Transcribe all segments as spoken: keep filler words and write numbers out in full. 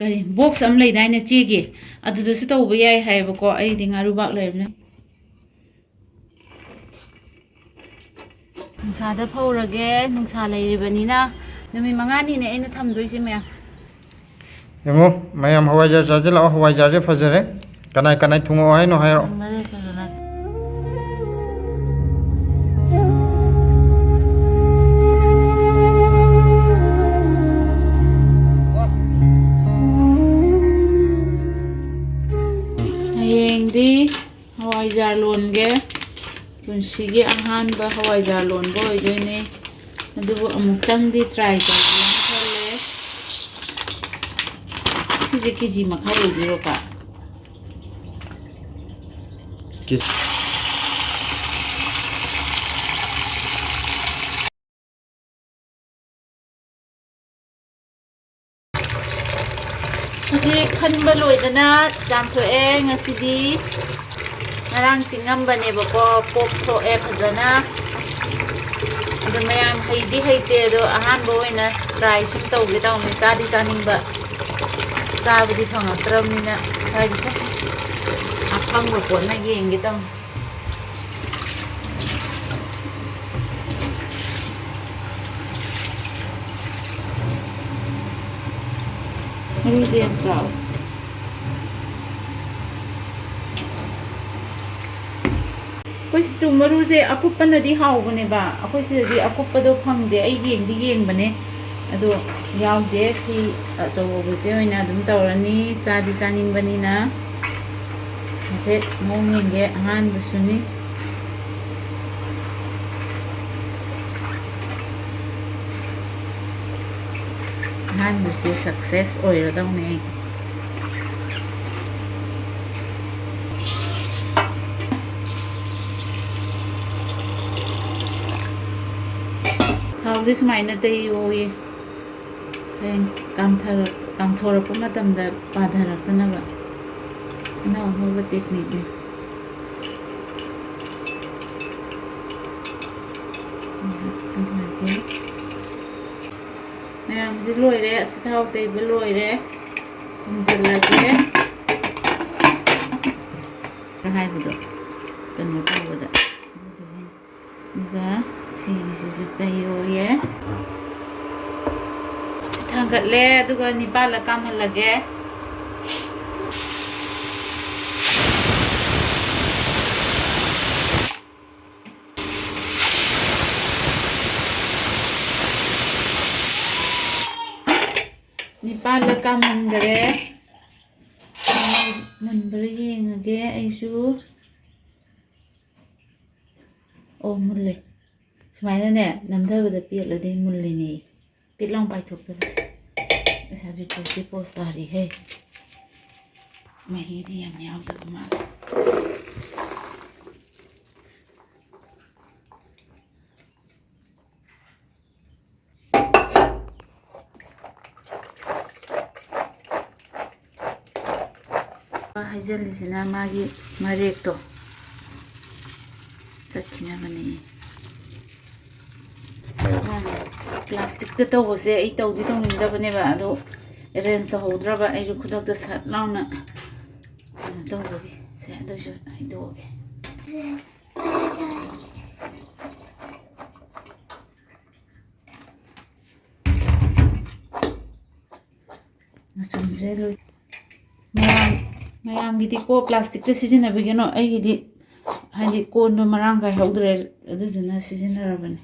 ꯀꯔꯤ, ꯕꯣꯛꯁ ꯑꯃ ꯂꯩꯗꯥꯏꯅꯦ ꯆꯦꯒꯤ, ꯑꯗꯨꯗꯁꯨ ꯇꯧꯕ ꯌꯥꯏ ꯍꯥꯏꯌꯦꯕꯀꯣ꯫ ꯑꯩꯗꯤ ꯉꯥꯔꯨꯕꯥꯛ ꯂꯩꯔꯕꯅꯤꯅ ꯅꯨꯡꯁꯥꯗ ꯐꯧꯔꯒꯦ꯫ ꯅꯨꯡꯁꯥ ꯂꯩꯔꯤꯕꯅꯤꯅ ꯅꯨꯃꯤꯠ ꯃꯉꯥꯅꯤꯅꯦ ꯑꯩꯅ ꯊꯝꯗꯣꯏꯁꯦ ꯃꯌꯥꯝ꯫ ꯌꯦꯡꯉꯣ ꯃꯌꯥꯝ, ꯍꯋꯥꯏꯖꯥꯔ ꯆꯥꯁꯤꯜꯂꯛꯑꯣ꯫ ꯍꯋꯥꯏꯖꯥꯔꯁꯦ ꯐꯖꯔꯦ꯫ ꯀꯅꯥꯏ ꯀꯅꯥꯏ ꯊꯣꯡꯉꯛꯑꯣ ꯍꯥꯏꯅꯣ ꯍꯥꯏꯔꯛꯑꯣ꯫ ꯊꯝꯃꯔꯦ ꯐꯖꯅ꯫ ꯍꯌꯦꯡꯗꯤ ꯍꯋꯥꯏꯖꯥꯔ ꯂꯣꯟꯒꯦ꯫ ꯄꯨꯟꯁꯤꯒꯤ ꯑꯍꯥꯟꯕ ꯍꯋꯥꯏꯖꯥꯔ ꯂꯣꯟꯕ ꯑꯣꯏꯗꯣꯏꯅꯦ꯫ ꯑꯗꯨꯕꯨ ꯑꯃꯨꯛꯇꯪꯗꯤ ꯇ꯭ꯔꯥꯏ ꯇꯧꯒꯦꯅ ꯈꯜꯂꯦ꯫ ꯁꯤꯁꯦ ꯀꯦ ꯖꯤ ꯃꯈꯥꯏ ꯑꯣꯏꯗꯣꯏꯔꯣ ꯀꯥ? ꯀꯦ-, ꯍꯧꯖꯤꯛ ꯈꯟꯕ ꯂꯣꯏꯗꯅ ꯆꯥꯝꯊꯣꯛꯑꯦ꯫ ꯉꯁꯤꯗꯤ ꯉꯔꯥꯡ ꯇꯤꯡꯉꯝꯕꯅꯦꯕꯀꯣ, ꯄꯣꯞꯊꯣꯛꯑꯦ ꯐꯖꯅ꯫ ꯑꯗꯣ ꯃꯌꯥꯝ, ꯍꯩꯗꯤ ꯍꯩꯇꯦ, ꯑꯗꯣ ꯑꯍꯥꯟꯕ ꯑꯣꯏꯅ ꯇ꯭ꯔꯥꯏ ꯁꯨꯝ ꯇꯧꯒꯦ ꯇꯧꯅꯤ꯫ ꯆꯥꯗꯤ ꯆꯥꯅꯤꯡꯕ, ꯆꯥꯕꯗꯤ ꯐꯪꯉꯛꯇ꯭ꯔꯕꯅꯤꯅ ꯏꯁꯥꯒꯤ ꯁꯨꯝ ꯑꯐꯪꯕ ꯄꯣꯠꯅ ꯌꯦꯡꯒꯦ ꯇꯧꯅꯤ꯫ ꯃꯔꯨꯁꯦ ꯌꯥꯝ ꯆꯥꯎ꯫ ꯑꯩꯈꯣꯏ ꯁꯤꯇꯨ ꯃꯔꯨꯁꯦ ꯑꯀꯨꯞꯄꯅꯗꯤ ꯍꯥꯎꯕꯅꯦꯕ, ꯑꯩꯈꯣꯏ ꯁꯤꯗꯗꯤ ꯑꯀꯨꯞꯄꯗꯣ ꯐꯪꯗꯦ꯫ ꯑꯩ ꯌꯦꯡꯗꯤ ꯌꯦꯡꯕꯅꯦ, ꯑꯗꯣ ꯌꯥꯎꯗꯦ꯫ ꯁꯤ ꯑꯆꯧꯕꯁꯦ ꯑꯣꯏꯅ ꯑꯗꯨꯝ ꯇꯧꯔꯅꯤ, ꯆꯥꯗꯤ ꯆꯥꯅꯤꯡꯕꯅꯤꯅ꯫ ꯍꯥꯏꯐꯦꯠ ꯃꯑꯣꯡ ꯌꯦꯡꯒꯦ꯫ ꯑꯍꯥꯟꯕꯁꯨꯅꯤ꯫ ꯑꯍꯥꯟꯕꯁꯦ ꯁꯛꯁꯦꯁ ꯑꯣꯏꯔꯗꯧꯅꯦ ꯑꯩ꯫ ꯊꯥꯎꯁꯦ ꯁꯨꯃꯥꯏꯅ ꯇꯩꯌꯣꯌꯦ꯫ ꯍꯌꯦꯡ ꯀꯥꯝꯊꯔꯛ-, ꯀꯥꯝꯊꯣꯔꯛꯄ ꯃꯇꯝꯗ ꯄꯥꯊꯔꯛꯇꯅꯕ꯫ ꯑꯅꯧ ꯑꯅꯧꯕ ꯇꯦꯛꯅꯤꯛꯅꯤ꯫ ꯍꯥꯞꯆꯤꯜꯂꯒꯦ꯫ ꯃꯌꯥꯝꯁꯦ ꯂꯣꯏꯔꯦ꯫ ꯑꯁꯤ ꯊꯥꯎ ꯇꯩꯕ ꯂꯣꯏꯔꯦ꯫ ꯊꯝꯖꯤꯜꯂꯒꯦ꯫ ꯍꯥꯏꯕꯗꯣ ꯀꯩꯅꯣ ꯇꯧꯕꯗ꯫ ꯑꯗꯨꯒ ꯁꯤꯒꯤꯁꯤꯁꯨ ꯇꯩꯌꯣꯌꯦ꯫ ꯊꯥꯡꯒꯠꯂꯦ, ꯑꯗꯨꯒ ꯅꯤꯄꯥꯜꯂ ꯀꯥꯝꯍꯜꯂꯒꯦ꯫ ꯅꯤꯄꯥꯜꯂ ꯀꯥꯝꯍꯟꯈꯔꯦ꯫ ꯃꯨꯟꯕ꯭ꯔꯥ ꯌꯦꯡꯉꯒꯦ ꯑꯩꯁꯨ꯫ ꯑꯣ, ꯃꯨꯜꯂꯦ꯫ ꯁꯨꯃꯥꯏꯅꯅꯦ, ꯅꯝꯊꯕꯗ ꯄꯦꯠꯂꯗꯤ ꯃꯨꯜꯂꯤꯅꯦ꯫ ꯄꯤꯠ ꯂꯥꯎ ꯄꯥꯏꯊꯣꯛꯇꯕ꯫ ꯑꯁ, ꯍꯧꯖꯤꯛꯐꯥꯎꯗꯤ ꯄꯣꯁ ꯇꯥꯔꯤꯍꯦ꯫ ꯃꯍꯤꯗꯤ ꯌꯥꯝ ꯌꯥꯎꯗꯕ ꯃꯥꯜꯂꯦ꯫ ꯍꯩꯖꯤꯜꯂꯤꯁꯤꯅ ꯃꯥꯒꯤ ꯃꯔꯦꯛꯇꯣ ꯆꯠꯈꯤꯅꯕꯅꯤ꯫ ꯄ꯭ꯂꯥꯁꯇꯤꯛꯇ ꯇꯧꯕꯁꯦ ꯑꯩ ꯇꯧꯗꯤ ꯇꯧꯅꯤꯡꯗꯕꯅꯦꯕ, ꯑꯗꯣ ꯑꯦꯔꯦꯟꯖ ꯇꯧꯍꯧꯗ꯭ꯔꯕ ꯑꯩꯁꯨ ꯈꯨꯗꯛꯇ ꯁꯠ ꯂꯥꯎꯅ ꯀꯩꯅꯣ ꯇꯧꯕꯒꯤ꯫ ꯁꯦ, ꯑꯗꯨꯏꯁꯨ ꯍꯩꯗꯣꯛꯑꯒꯦ꯫ ꯃꯆꯨꯝꯁꯦ ꯂꯣꯏ꯫ ꯃꯌꯥꯝ, ꯃꯌꯥꯝꯒꯤꯗꯤ ꯀꯣ ꯄ꯭ꯂꯥꯁꯇꯤꯛꯇ ꯁꯤꯖꯤꯟꯅꯕꯤꯒꯅꯣ꯫ ꯑꯩꯒꯤꯗꯤ ꯍꯥꯏꯗꯤ ꯀꯣꯟꯗꯣ ꯃꯔꯥꯡ ꯀꯥꯏꯍꯧꯗ꯭ꯔꯦ, ꯑꯗꯨꯗꯨꯅ ꯁꯤꯖꯤꯟꯅꯔꯕꯅꯤ꯫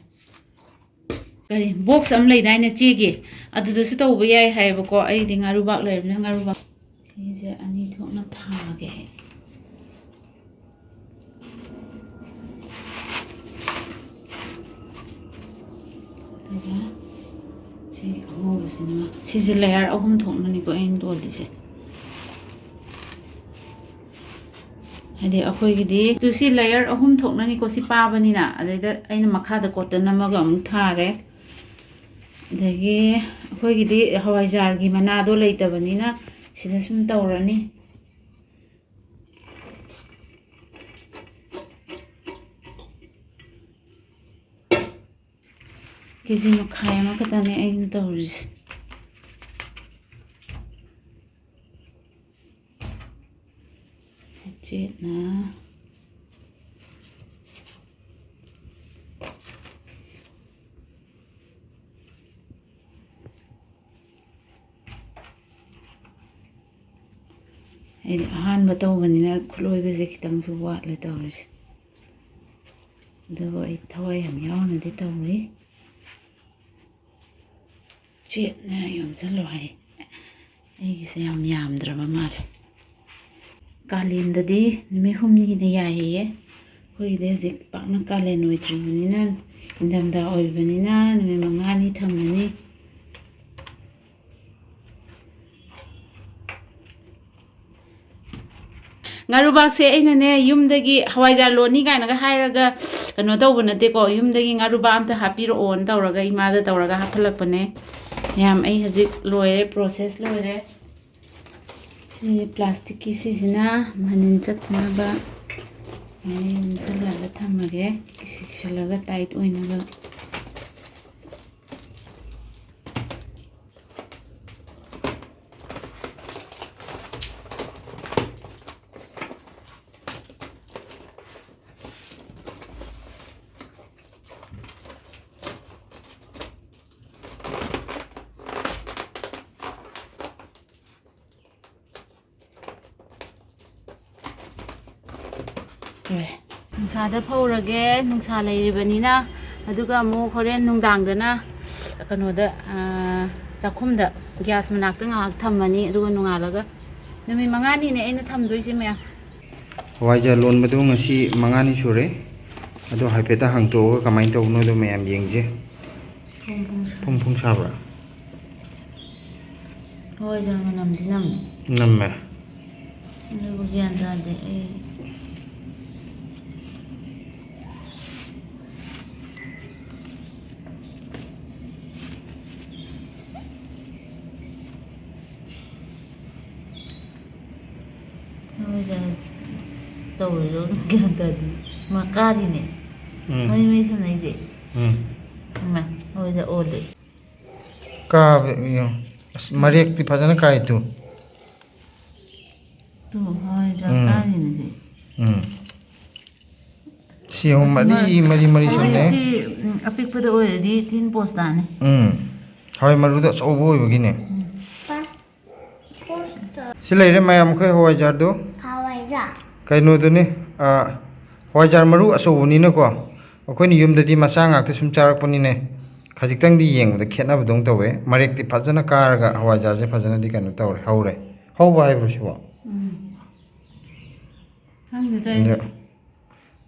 ꯀꯔꯤ ꯕꯣꯛꯁ ꯑꯃ ꯂꯩꯗꯥꯏꯅꯦ ꯆꯦꯒꯤ, ꯑꯗꯨꯗꯁꯨ ꯇꯧꯕ ꯌꯥꯏ ꯍꯥꯏꯌꯦꯕꯀꯣ꯫ ꯑꯩꯗꯤ ꯉꯥꯔꯨꯕꯥꯛ ꯂꯩꯔꯕꯅꯤꯅ ꯉꯥꯔꯨꯕꯥꯛ꯫ ꯐꯤꯁꯦ ꯑꯅꯤ ꯊꯣꯛꯅ ꯊꯥꯒꯦ ꯑꯩ꯫ ꯑꯗꯨꯒ ꯁꯤ ꯑꯉꯧꯕꯁꯤꯅ, ꯁꯤꯁꯦ ꯂꯦꯌꯔ ꯑꯍꯨꯝ ꯊꯣꯛꯅꯅꯤꯀꯣ ꯑꯩꯅ ꯂꯣꯜꯂꯤꯁꯦ꯫ ꯍꯥꯏꯗꯤ ꯑꯩꯈꯣꯏꯒꯤꯗꯤ ꯑꯗꯨ ꯁꯤ ꯂꯦꯌꯔ ꯑꯍꯨꯝ ꯊꯣꯛꯅꯅꯤꯀꯣ, ꯁꯤ ꯄꯥꯕꯅꯤꯅ꯫ ꯑꯗꯩꯗ ꯑꯩꯅ ꯃꯈꯥꯗ ꯀꯣꯇꯟ ꯑꯃꯒ ꯑꯃꯨꯛ ꯊꯥꯔꯦ꯫ ꯑꯗꯒꯤ ꯑꯩꯈꯣꯏꯒꯤꯗꯤ ꯍꯋꯥꯏꯖꯥꯔꯒꯤ ꯃꯅꯥꯗꯣ ꯂꯩꯇꯕꯅꯤꯅ ꯁꯤꯗ ꯁꯨꯝ ꯇꯧꯔꯅꯤ꯫ ꯀꯦ ꯖꯤ ꯃꯈꯥꯏ ꯑꯃꯈꯛꯇꯅꯦ ꯑꯩꯅ ꯇꯧꯔꯤꯁꯦ꯫ ꯆꯦꯠꯅ꯫ ꯑꯩꯗꯤ ꯑꯍꯥꯟꯕ ꯇꯧꯕꯅꯤꯅ ꯈꯨꯠꯂꯣꯏꯕꯁꯦ ꯈꯤꯇꯪꯁꯨ ꯋꯥꯠꯂꯦ ꯇꯧꯔꯤꯁꯦ꯫ ꯑꯗꯨꯕꯨ ꯑꯩ ꯊꯋꯥꯏ ꯌꯥꯝ ꯌꯥꯎꯅꯗꯤ ꯇꯧꯔꯤ꯫ ꯆꯦꯠꯅ ꯌꯣꯝꯁꯤꯜꯂꯣ ꯍꯥꯏ꯫ ꯑꯩꯒꯤꯁꯦ ꯌꯥꯝ ꯌꯥꯝꯗ꯭ꯔꯕ ꯃꯥꯜꯂꯦ꯫ ꯀꯥꯂꯦꯟꯗꯗꯤ ꯅꯨꯃꯤꯠ ꯍꯨꯝꯅꯤꯅ ꯌꯥꯏꯌꯦ꯫ ꯑꯩꯈꯣꯏꯒꯤꯗꯤ ꯍꯧꯖꯤꯛ ꯄꯥꯛꯅ ꯀꯥꯂꯦꯟ ꯑꯣꯏꯗ꯭ꯔꯤꯕꯅꯤꯅ, ꯏꯪꯊꯝꯊꯥ ꯑꯣꯏꯕꯅꯤꯅ ꯅꯨꯃꯤꯠ ꯃꯉꯥꯅꯤ ꯊꯝꯃꯅꯤ꯫ ꯉꯥꯔꯨꯕꯥꯛꯁꯦ ꯑꯩꯅꯅꯦ, ꯌꯨꯝꯗꯒꯤ ꯍꯋꯥꯏꯖꯥꯔ ꯂꯣꯟꯅꯤ ꯀꯥꯏꯅꯒ ꯍꯥꯏꯔꯒ ꯀꯩꯅꯣ ꯇꯧꯕ ꯅꯠꯇꯦꯀꯣ, ꯌꯨꯝꯗꯒꯤ ꯉꯥꯔꯨꯕꯥꯛ ꯑꯝꯇ ꯍꯥꯞꯄꯤꯔꯛꯑꯣꯅ ꯇꯧꯔꯒ, ꯏꯃꯥꯗ ꯇꯧꯔꯒ ꯍꯥꯞꯍꯜꯂꯛꯄꯅꯦ꯫ ꯃꯌꯥꯝ, ꯑꯩ ꯍꯧꯖꯤꯛ ꯂꯣꯏꯔꯦ, ꯄ꯭ꯔꯣꯁꯦꯁ ꯂꯣꯏꯔꯦ꯫ ꯁꯤ ꯄ꯭ꯂꯥꯁꯇꯤꯛꯀꯤ ꯁꯤꯁꯤꯅ ꯃꯅꯤꯟ ꯆꯠꯇꯅꯕ ꯑꯩ ꯌꯣꯝꯁꯤꯜꯂꯒ ꯊꯝꯃꯒꯦ, ꯀꯤꯁꯤꯛꯁꯤꯜꯂꯒ ꯇꯥꯏꯠ ꯑꯣꯏꯅꯕ꯫ ꯂꯣꯏꯔꯦ꯫ ꯅꯨꯡꯁꯥꯗ ꯐꯧꯔꯒꯦ, ꯅꯨꯡꯁꯥ ꯂꯩꯔꯤꯕꯅꯤꯅ꯫ ꯑꯗꯨꯒ ꯑꯃꯨꯛ ꯍꯣꯔꯦꯟ ꯅꯨꯡꯗꯥꯡꯗꯅ ꯀꯩꯅꯣꯗ, ꯑꯥ, ꯆꯥꯛꯈꯨꯝꯗ, ꯒ꯭ꯌꯥꯁ ꯃꯅꯥꯛꯇ ꯉꯥꯏꯍꯥꯛ ꯊꯝꯃꯅꯤ, ꯑꯗꯨꯒ ꯅꯣꯡꯉꯥꯜꯂꯒ꯫ ꯅꯨꯃꯤꯠ ꯃꯉꯥꯅꯤꯅꯦ ꯑꯩꯅ ꯊꯝꯗꯣꯏꯁꯦ, ꯃꯌꯥꯝ꯫ ꯍꯋꯥꯏꯖꯥꯔ ꯂꯣꯟꯕꯗꯣ ꯉꯁꯤ ꯃꯉꯥꯅꯤ ꯁꯨꯔꯦ꯫ ꯑꯗꯣ ꯍꯥꯏꯐꯦꯠꯇ ꯍꯥꯡꯇꯣꯛꯑꯒ ꯀꯃꯥꯏꯅ ꯇꯧꯕꯅꯣꯗꯣ ꯃꯌꯥꯝ ꯌꯦꯡꯁꯦ꯫ ꯐꯣꯡ ꯐꯣꯡ ꯁꯥ-, ꯐꯣꯡ ꯐꯣꯡ ꯁꯥꯕ꯭ꯔꯥ? ꯍꯋꯥꯏꯖꯥꯔ ꯃꯅꯝꯗꯤ ꯅꯝꯃꯦ꯫ ꯅꯝꯃꯦ꯫ ꯑꯗꯨꯕꯨ ꯒ꯭ꯌꯥꯟ ꯇꯥꯗꯦ ꯑꯩ꯫ ꯍꯋꯥꯏꯖꯥꯔ ꯇꯧꯔꯤꯔꯣ? ꯒ꯭ꯌꯥꯟ ꯇꯥꯗꯦ꯫ ꯃꯥ ꯀꯥꯔꯤꯅꯦ꯫ ꯎꯝ꯫ ꯃꯩ, ꯃꯩ ꯁꯝꯅꯩꯁꯦ꯫ ꯎꯝ꯫ ꯏꯃꯥ, ꯍꯋꯥꯏꯖꯥꯔ ꯑꯣꯜꯂꯦ꯫ ꯀꯥꯕ ꯌꯦꯡꯉꯣ꯫ ꯑꯁ, ꯃꯔꯦꯛꯇꯤ ꯐꯖꯅ ꯀꯥꯏ ꯇꯨ꯫ ꯇꯨ ꯍꯋꯥꯏꯖꯥꯔ ꯎꯝ꯫ ꯀꯥꯔꯤꯅꯦ ꯁꯤ꯫ ꯎꯝ꯫ ꯁꯤ ꯑꯍꯨꯝ ꯃꯔꯤ, ꯃꯔꯤ, ꯃꯔꯤ ꯍꯥꯏꯗꯤ ꯁꯨꯅꯦ꯫ ꯁꯤ, ꯎꯝ, ꯑꯄꯤꯛꯄꯗ ꯑꯣꯏꯔꯗꯤ ꯇꯤꯟ ꯄꯣꯁ ꯇꯥꯅꯤ꯫ ꯎꯝ꯫ ꯍꯋꯥꯏ ꯃꯔꯨꯗꯣ ꯑꯆꯧꯕ ꯑꯣꯏꯕꯒꯤꯅꯦ꯫ ꯎꯝ꯫ ꯁꯤ ꯂꯩꯔꯦ ꯃꯌꯥꯝ ꯑꯩꯈꯣꯏ ꯍꯋꯥꯏꯖꯥꯔꯗꯣ꯫ ꯍꯋꯥꯏꯖꯥꯔ꯫ ꯀꯩꯅꯣꯗꯨꯅꯤ, ꯑ, ꯍꯋꯥꯏꯖꯥꯔ ꯃꯔꯨ ꯑꯆꯧꯕꯅꯤꯅꯀꯣ꯫ ꯑꯩꯈꯣꯏꯅ ꯌꯨꯝꯗꯗꯤ ꯃꯆꯥ ꯉꯥꯛꯇ ꯁꯨꯝ ꯆꯥꯔꯛꯄꯅꯤꯅꯦ꯫ ꯈꯖꯤꯛꯇꯪꯗꯤ ꯌꯦꯡꯕꯗ ꯈꯦꯠꯅꯕꯗꯧꯅ ꯇꯧꯋꯦ꯫ ꯃꯔꯦꯛꯇꯤ ꯐꯖꯅ ꯀꯥꯔꯒ ꯍꯋꯥꯏꯖꯥꯔꯁꯦ ꯐꯖꯅꯗꯤ ꯀꯩꯅꯣ ꯇꯧꯔꯦ, ꯍꯧꯔꯦ꯫ ꯍꯧꯕ ꯍꯥꯏꯕ꯭ꯔꯣ ꯁꯤꯕꯣ? ꯎꯝ꯫ ꯈꯪꯗꯦꯗ ꯑꯩꯁꯨ꯫ ꯑꯗꯣ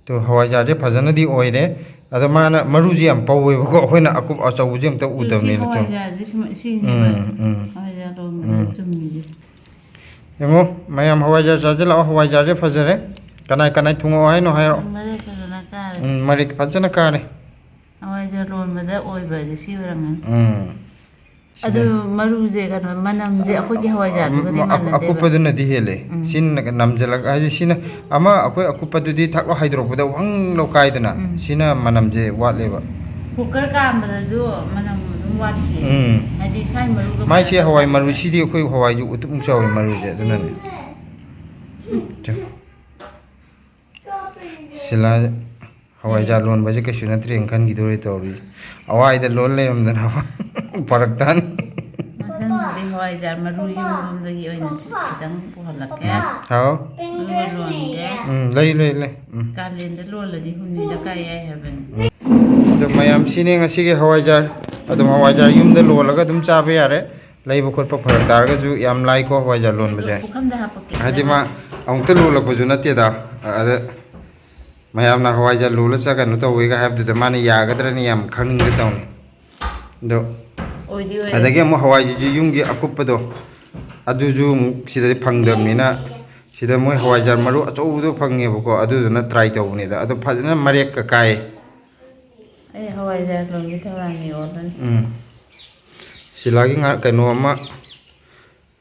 ꯇꯣ, ꯍꯋꯥꯏꯖꯥꯔꯁꯦ ꯐꯖꯅꯗꯤ ꯑꯣꯏꯔꯦ꯫ ꯑꯗꯣ ꯃꯥꯅ ꯃꯔꯨꯁꯦ ꯌꯥꯝ ꯄꯧꯋꯦꯕꯀꯣ, ꯑꯩꯈꯣꯏꯅ ꯑꯀꯨꯞ ꯑꯆꯧꯕꯁꯦ ꯑꯝꯇ ꯇꯨ, ꯁꯤ ꯎꯗꯕꯅꯤꯅ ꯇꯣ꯫ ꯍꯋꯥꯏꯖꯥꯔꯁꯦ ꯁꯤꯃ-, ꯁꯤꯅꯦꯕ ꯎꯝ, ꯎꯝ꯫ ꯍꯋꯥꯏꯖꯥꯔ ꯂꯣꯟꯕꯗ ꯎꯝ꯫ ꯆꯨꯝꯃꯤꯁꯦ꯫ ꯌꯦꯡꯉꯣ, ꯃꯌꯥꯝ ꯍꯋꯥꯏꯖꯥꯔ ꯆꯥꯁꯤꯜꯂꯛꯑꯣ, ꯍꯋꯥꯏꯖꯥꯔꯁꯦ ꯐꯖꯔꯦ꯫ ꯀꯅꯥꯏ ꯀꯅꯥꯏ ꯊꯣꯡꯉꯛꯑꯣ ꯍꯥꯏꯅꯣ ꯍꯥꯏꯔꯣ꯫ ꯃꯔꯦꯛ ꯐꯖꯅ ꯀꯥꯔꯦ꯫ ꯎꯝ, ꯃꯔꯦꯛ ꯐꯖꯅ ꯀꯥꯔꯦ꯫ ꯍꯋꯥꯏꯖꯥꯔ ꯂꯣꯟꯕꯗ ꯑꯣꯏꯕ ꯍꯥꯏꯗꯤ ꯁꯤ ꯑꯣꯏꯔꯝꯒꯅꯤ꯫ ꯎꯝ꯫ ꯑꯗꯨ ꯁꯤꯗ ꯃꯔꯨꯁꯦ ꯀꯩꯅꯣ, ꯃꯅꯝꯁꯦ ꯑꯩꯈꯣꯏꯒꯤ ꯍꯋꯥꯏꯖꯥꯔꯗꯨꯒꯗꯤ ꯑꯀꯨꯞ-, ꯃꯥꯟꯅꯗꯦꯕ꯫ ꯑꯀꯨꯞꯄꯗꯨꯅꯗꯤ ꯍꯦꯜꯂꯦ꯫ ꯎꯝ꯫ ꯁꯤꯅ ꯅꯝꯁꯤꯜꯂꯒ, ꯍꯥꯏꯗꯤ ꯁꯤꯅ ꯑꯃ ꯑꯩꯈꯣꯏ ꯑꯀꯨꯞꯄꯗꯨꯗꯤ ꯊꯛ ꯂꯥꯎ ꯍꯥꯏꯗꯣꯔꯛꯄꯗ ꯋꯪ ꯂꯥꯎ ꯀꯥꯏꯗꯅ, ꯎꯝ꯫ ꯁꯤꯅ ꯃꯅꯝꯁꯦ ꯋꯥꯠꯂꯦꯕ꯫ ꯀꯨꯀꯔ ꯀꯥꯝꯕꯗꯁꯨ ꯃꯅꯝ ꯑꯗꯨꯝ ꯋꯥꯠꯈꯤꯌꯦ꯫ ꯎꯝ꯫ ꯍꯥꯏꯗꯤ ꯁꯥꯏ ꯃꯔꯨꯒ ꯃꯥꯏꯁꯦ ꯃꯥꯟꯅꯗꯕ ꯍꯋꯥꯏ ꯃꯔꯨ, ꯀꯥꯟꯗ꯫ ꯁꯤꯗꯤ ꯑꯩꯈꯣꯏ ꯍꯋꯥꯏꯁꯨ ꯎꯇꯨꯞ ꯃꯨꯛ ꯆꯥꯎꯋꯤ ꯃꯔꯨꯁꯦ, ꯑꯗꯨꯅꯅꯦ꯫ ꯎꯝ꯫ ꯆꯣ꯫ ꯁꯤꯂꯥ ꯍꯋꯥꯏꯖꯥꯔ ꯂꯣꯟꯕꯁꯦ ꯀꯩꯁꯨ ꯅꯠꯇ꯭ꯔꯦꯅ ꯈꯟꯈꯤꯗꯣꯔꯦ ꯇꯧꯔꯤ꯫ ꯑꯋꯥꯏꯗ ꯂꯣꯟ ꯂꯩꯔꯝꯗꯅ ꯐꯔꯛ ꯇꯥꯅꯤ꯫ ꯃꯊꯪꯗꯗꯤ ꯍꯋꯥꯏꯖꯥꯔ ꯃꯔꯨ ꯌꯨꯝꯂꯣꯝꯗꯒꯤ ꯑꯣꯏꯅ ꯁꯤ ꯈꯤꯇꯪ ꯄꯨꯍꯜꯂꯛꯀꯦ꯫ ꯍꯥꯎ꯫ ꯑꯗꯨꯒ ꯂꯣꯟꯒꯦ꯫ ꯎꯝ, ꯂꯩ, ꯂꯩ, ꯂꯩ꯫ ꯎꯝ꯫ ꯀꯥꯂꯦꯟꯗ ꯂꯣꯜꯂꯗꯤ ꯍꯨꯝꯅꯤꯗ ꯀꯥꯏ ꯌꯥꯏ ꯍꯥꯏꯕꯅꯤ꯫ ꯑꯗꯣ ꯃꯌꯥꯝ, ꯁꯤꯅꯦ ꯉꯁꯤꯒꯤ ꯍꯋꯥꯏꯖꯥꯔ꯫ ꯑꯗꯨꯝ ꯍꯋꯥꯏꯖꯥꯔ ꯌꯨꯝꯗ ꯂꯣꯜꯂꯒ ꯑꯗꯨꯝ ꯆꯥꯕ ꯌꯥꯔꯦ꯫ ꯂꯩꯕ ꯈꯣꯠꯄ ꯐꯔꯛ ꯇꯥꯔꯒꯁꯨ ꯌꯥꯝ ꯂꯥꯏꯀꯣ ꯍꯋꯥꯏꯖꯥꯔ ꯂꯣꯟꯕꯁꯦ꯫ ꯄꯨꯈꯝꯗ ꯍꯥꯞꯄꯛꯀꯦ꯫ ꯍꯥꯏꯗꯤ ꯃꯥ ꯑꯃꯨꯛꯇ ꯂꯣꯜꯂꯛꯄꯁꯨ ꯅꯠꯇꯦꯗ꯫ ꯑꯗ ꯃꯌꯥꯝꯅ ꯍꯋꯥꯏꯖꯥꯔ ꯂꯣꯜꯂ ꯆꯥ ꯀꯩꯅꯣ ꯇꯧꯋꯦꯒ ꯍꯥꯏꯕꯗꯨꯗ ꯃꯥꯅ ꯌꯥꯒꯗ꯭ꯔꯅ ꯌꯥꯝ ꯈꯪꯅꯤꯡꯗ ꯇꯧꯅꯤ꯫ ꯑꯗꯣ ꯑꯣꯏꯗꯤ ꯑꯣꯏꯔꯦ꯫ ꯑꯗꯒꯤ ꯑꯃꯨꯛ ꯍꯋꯥꯏꯁꯤꯁꯨ ꯌꯨꯝꯒꯤ ꯑꯀꯨꯞꯄꯗꯣ, ꯑꯗꯨꯁꯨ ꯑꯃꯨꯛ ꯁꯤꯗꯗꯤ ꯐꯪꯗꯕꯅꯤꯅ, ꯁꯤꯗ ꯃꯣꯏ ꯍꯋꯥꯏꯖꯥꯔ ꯃꯔꯨ ꯑꯆꯧꯕꯗꯣ ꯐꯪꯉꯦꯕꯀꯣ, ꯑꯗꯨꯗꯨꯅ try ꯇꯧꯕꯅꯤꯗ꯫ ꯑꯗꯣ ꯐꯖꯅ ꯃꯔꯦꯛꯀ ꯀꯥꯏ꯫ ꯑꯩ ꯍꯋꯥꯏꯖꯥꯔ ꯂꯣꯟꯒꯤ ꯊꯧꯔꯥꯡꯅꯤ ꯑꯣꯜꯂꯅꯤ꯫ ꯎꯝ꯫ ꯁꯤꯂꯥꯒꯤ ꯉꯥ-, ꯀꯩꯅꯣ ꯑꯃ,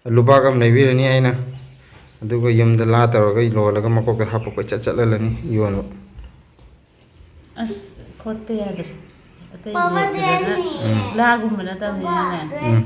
ꯂꯨꯕꯥꯛ ꯑꯃ ꯂꯩꯕꯤꯔꯅꯤ ꯑꯩꯅ, ꯑꯗꯨꯒ ꯌꯨꯝꯗ ꯂꯥ ꯇꯧꯔꯒ ꯂꯣꯜꯂꯒ ꯃꯀꯣꯛꯇ ꯍꯥꯞꯄ ꯀꯣꯏꯆꯠ ꯆꯠꯍꯜꯂꯅꯤ ꯌꯣꯟꯕ꯫ ꯑꯁ, ꯈꯣꯠꯄ ꯌꯥꯗ꯭ꯔꯦ꯫ ꯑꯇꯩ ꯄꯥꯄꯥ ꯂꯣꯟꯕꯗꯅ ꯗꯦꯅꯤ꯫ ꯎꯝ꯫ ꯂꯥꯒꯨꯝꯕ ꯅꯠꯇꯕꯅꯤꯅꯅꯦ꯫ ꯎꯝ꯫